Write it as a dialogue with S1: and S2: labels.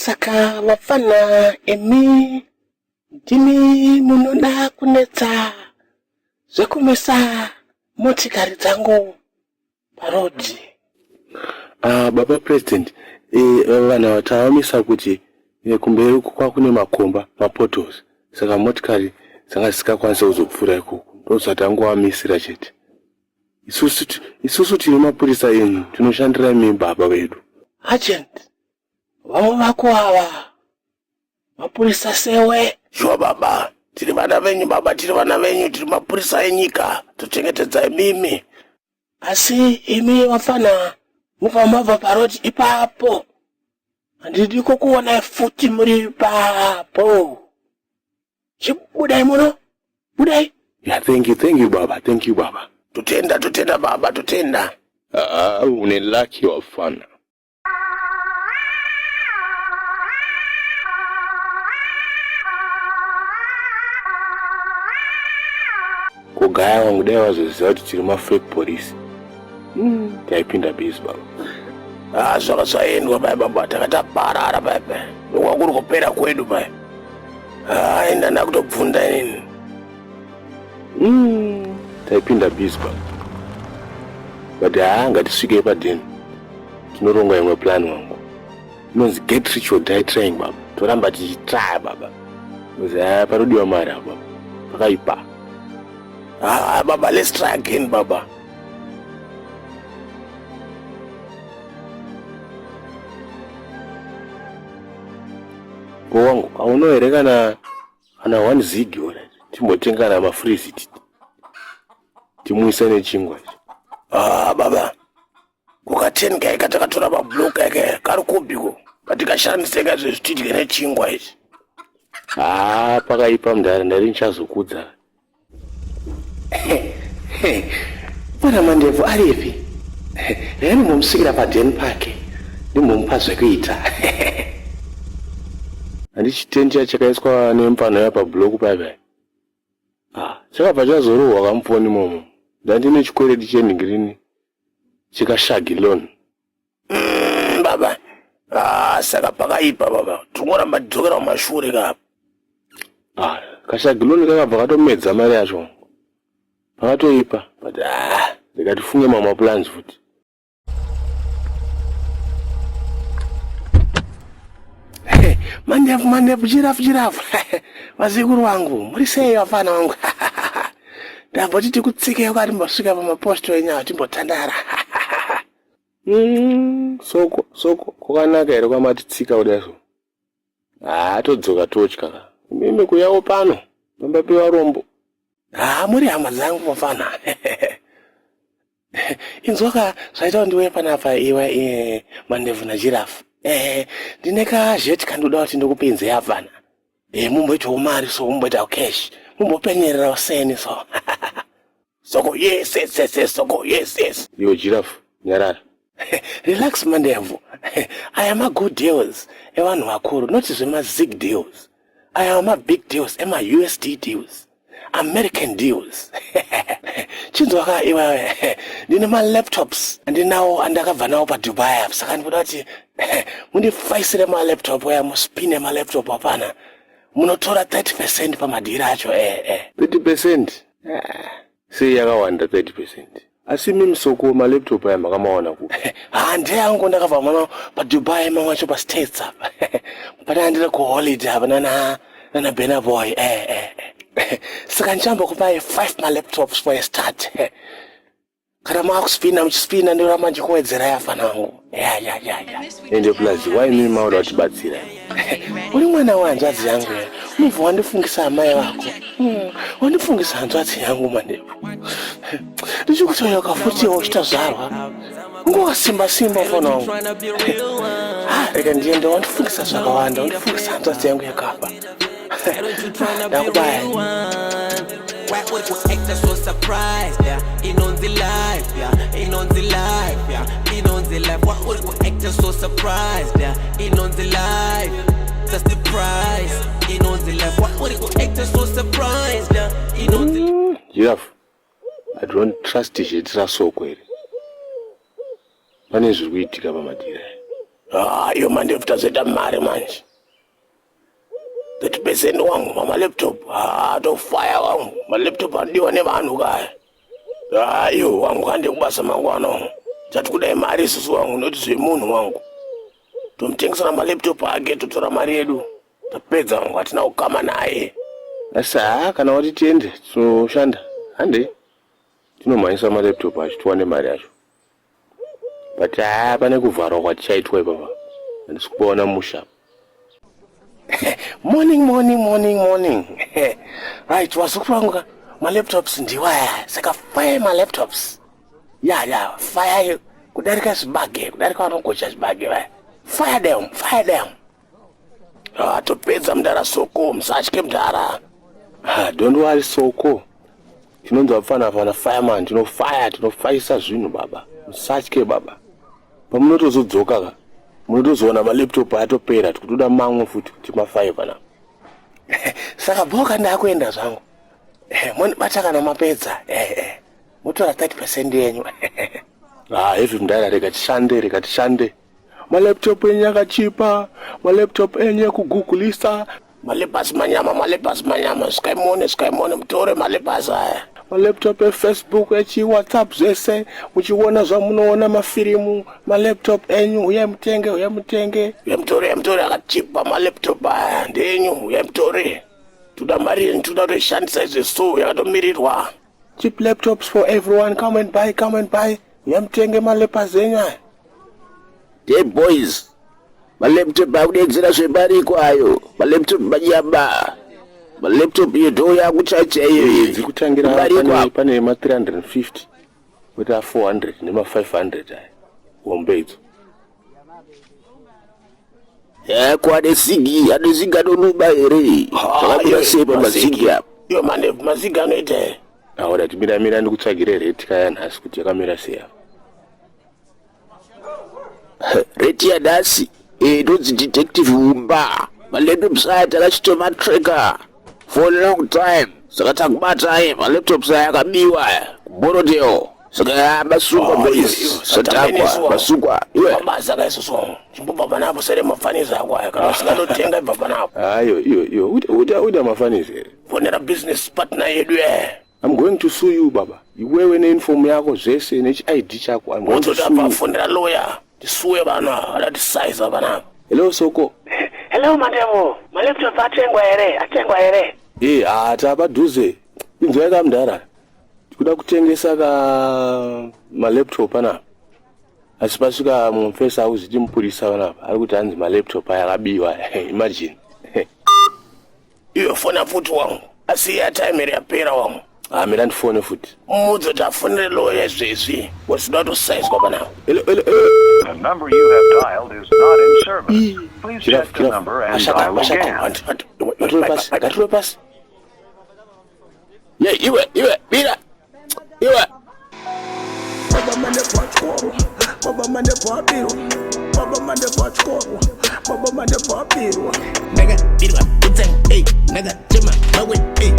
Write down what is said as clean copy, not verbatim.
S1: Saka vapfana imi ndimi munoda kunetsa zvekumisa motikari dzangu parodhi.
S2: Ah, baba president, eh, vanhu ava tavamisa kuti eh, kumberi uku kwakune makomba mapotholes saka motikari dzanga dzisingakwanise kuzopfuura ikoko ndozvatangowamisira chete. Isusu isusu tiri mapurisa enyu tinoshandira imi baba vedu.
S1: Agent, vamwe vako ava mapurisa sewe.
S3: Shuwa baba, tiri vana venyu baba, tiri vana venyu, tiri mapurisa enyika, tochengetedza imimi.
S1: Asi imi vafana mubva mabva paroti ipapo, handidi kukuonai futi muri ipapo. Chibudai muno, budai.
S2: Yeah, thank you, thank you baba, thank you baba.
S3: Totenda, totenda baba, totenda.
S2: Ah, une lucky wafana. Kugaya wangu dai vazoziva kuti tiri mafake police. Taipinda busy baba.
S3: Ah, zvaka zvaendwa paya baba, takataparara paya paya. Ndokwakuri kupera kwedu paya. Ah, enda ndakutobvunda inini.
S2: Taipinda busy baba. But haa ngatisvikei padeni. Tinoronga imwe plan wangu. Inonzi get rich or die trying baba. Toramba tichitraya baba. Inonzi haa panodiwa mari apa baba. Pakaipa.
S3: Ah, baba, let's try again baba.
S2: Ko wangu hauno here kana kana one zig ora timbotenga kana mafrizi timuise nechingwa ichi.
S3: Ah, baba. Kuka 10 kaika takatora mablock ake kari kubiko. Katikashandise kaizvezvi tidye nechingwa ichi.
S2: Haa pakaipa mudhara ndari ndichazokudza.
S1: Pana mandebvu aripi? Regai ndimbomusvikira padheni pake ndimbomupa zvekuita.
S2: Handichitendi chiya chakaiswa nemupfanha uya pablock paya paya. Ah, chakabva chazorohwa kamufoni imomo. Ndandine chikwereti chenhingirini chekashagi loan.
S3: Baba. Ah, saka pakaipa baba. Tongoramba tidzokera kumashure ka.
S2: Ah, kashagi loan kakabva katomedza mari yacho. Pakatoipa, but ah, ndikatifunge mamwe maplans futi.
S1: Mandevu, mandevu, chirafu, chirafu. Vazukuru vangu, muri sei vafana vangu? Ndamboti tikutsike kwati timbosvika pamaposto enyu awa timbotandara.
S2: Soko, soko, kwakanaka here kwamatitsika kudai so? Haa, todzoka totya ka. Imimi kuyawo pano, pamba pevarombo.
S1: Haa, muri hama dzangu vafana. Inzwa ka zvaita kuti ndiuye panapa iwe mandevu nachirafu. Ndine kazheti kandoda kuti ndikupinze apana. Mumboitawo mari so, mumboitawo cash. Mumbopenyererawo seni so.
S3: Soko, yes, yes, yes, yes, soko, yes, yes.
S2: Iwe giraffe, nyarara.
S1: Relax mandevu. Aya ma good deals evanhu vakuru, not zvema zig deals. Aya ma big deals ema USD deals. American deals. Chinzwa ka iwewe, ndine ma laptops andinawo andakabva nawo pa Dubai apa, saka ndikuda kuti mundifaisire ma laptop aya, muspine ma laptop apana. Munotora 30% pamadhiri acho.
S2: 30%? Sei yakawanda 30%? Asi mimi soko ma laptop aya makamawana kupi?
S1: Ha, ndeyangu ndakabva mano pa Dubai mamwe acho pa States apa. Pana ndiri ku holiday apa nana nana Burna Boy. Saka ndichambokupai 5 ma laptops for a start. Kana makuspina muchispina ndoramba ndichikuwedzerai afana wangu. Ya, ya, ya, ya.
S2: Ende plus why mimi mauda kutibatsira?
S1: Uri mwana wehanzvadzi yangu here? Unobva wandifungisa amai vako. Wandifungisa hanzvadzi yangu mandevu. Ndichikutoyoka futi uchitazvarwa. Nguva simba simba mfana wangu. Ah, rega ndiende, wandifungisa zvakawanda, wandifungisa hanzvadzi yangu yakafa. Ndakubaya.
S4: Why would you act so surprised? Yeah, inonzi life, yeah, inonzi life, yeah, inonzi life. Why would you act so surprised? Yeah, inonzi life, that's the price. Inonzi life. Why would you act so surprised? Yeah, inonzi
S2: Giraffe, I don't trust zvetira soko here. Pane zviri kuitika pamadhiri aya.
S3: Ah, iyo mandebvu tazoita mari manje. 30% wangu pamalaptop. Ah, tofaya wangu. Malaptop anodiwa nevanhu kaya. Ah, iyo wangu hande kubasa mangwana wangu. Tati kudai mari isusu wangu noti zvemunhu wangu. Tomutengesera malaptop ake totora mari yedu. Tapedza wangu hatina kukama naye.
S2: Asi haa kana wati tiende tinoshanda handei tinomhanyisa malaptop acho tiwane mari yacho but haa pane kuvharwa kwatichaitwa ipapa handisi kupaona musha.
S1: Morning, morning, morning, morning. Right, wazukuru vangu ka, malaptops ndiwaya. Saka fire malaptops. Ya, ya, fire kudarika zvibage, kudarika vanogocha zvibage vaya. Fire them, fire them.
S3: Ah, topedza mudhara Soko, musatye mudhara.
S2: Ah, don't worry Soko. Tinonzi vapfana fana fireman, tinofire, tinofaisa zvinhu baba. Musatye baba. Pamunotozodzoka ka, munotozoona malaptop atopera, tikutoda mamwe futi kuti mafaye panapa.
S1: Saka bhoka ndakuenda zvangu. Mondibata kana mapedza. Motora 30% yenyu.
S2: Ah, heavy mudhara, rega tishande, rega tishande. Malaptop enyu akachipa, malaptop enyu ekugugulisa.
S3: Malepas manyama, malepas manyama. Svikai muone, svikai muone, mutore malepas aya.
S2: Malaptop efacebook, echiwhatsapp zvese, muchiona zvamunoona mafirimu, malaptop enyu, uyai mutenge, uyai mutenge.
S3: Uyai mutore, uyai mutore, akachipa malaptop aya ndenyu, uyai mutore. Toda mari yenyu, toda kutoishandisa izveso, yakatomirirwa.
S2: Cheap laptops for everyone, come and buy, come and buy. Uyai mutenge malepas enyu aya.
S3: Hey boys, malaptop akudedzera zvebariko ayo, malaptop manyama. Malaptop yedo yakuchacha iyo.
S2: Dziri kutangira
S3: Bariko
S2: pane,
S3: apo.
S2: pane ma 350 kuita 400 nema 500 aya hombe idzo.
S3: Ko ane zigi, ane zigi anonuba here? Zvakabuda sei pamazigi apo? Iyo mandevu mazigi anoita here?
S2: Aoda timira mira ndikutsvagire rate kaya nhasi kuti yakamira sei apa.
S3: Rate yanhasi inonzi Detective Umba. Malaptops aya takachitoma tracker for a long time. Saka takubatai malaptops aya akabiwa aya kuBorodale. Saka masungwa boys, satakwa masungwa. Iwe
S1: mabasa kaisusu chimbobva panapo sere mafanizi ako aya kana usingatotenga ibva panapo.
S2: Ayo iyo iyo uda uda mafanizi here?
S3: Fonera business partner yedu eh.
S2: I'm going to sue you baba. Iwewe neuniform yako zvese nechi-ID chako. I'm going to sue you.
S3: Fonera lawyer. Tisuwe vanhu ava vadatisaiza panapa.
S2: Hello Soko.
S1: Hello Mandevo, malaptop atengwa here? Atengwa here?
S2: Eh, ah tapadhuze. Inzwai ka mudhara. Tikuda kutengesa ka malaptop panapa. Asi pasvika mumfesa auziti mupurisa panapa. Ari kuti hanzi malaptop aya akabiwa. Imagine.
S3: Iyo fona futi wangu. Asi airtime here yapera wangu.
S2: Ah, mira ndifone futi.
S3: Mudze kuti afonere lawyer izvezvi. Wasida kutosaizwa panapa.
S2: Hello, hello, hello.
S5: The number you have dialed is not in service. Please
S2: Giraffe,
S5: check the
S2: giraffe.
S5: number and
S2: Ashaka,
S5: dial
S2: ashaka.
S5: again.
S2: Ngatirove pasi, ngatirove pasi.
S3: Ye iwe iwe mira. Iwe.
S6: Baba mandevu atyorwa, baba mandevu abirwa, baba mandevu atyorwa, baba mandevu abirwa.
S4: Ndakabirwa kutsenga, ey, ndakachema mawe, ey.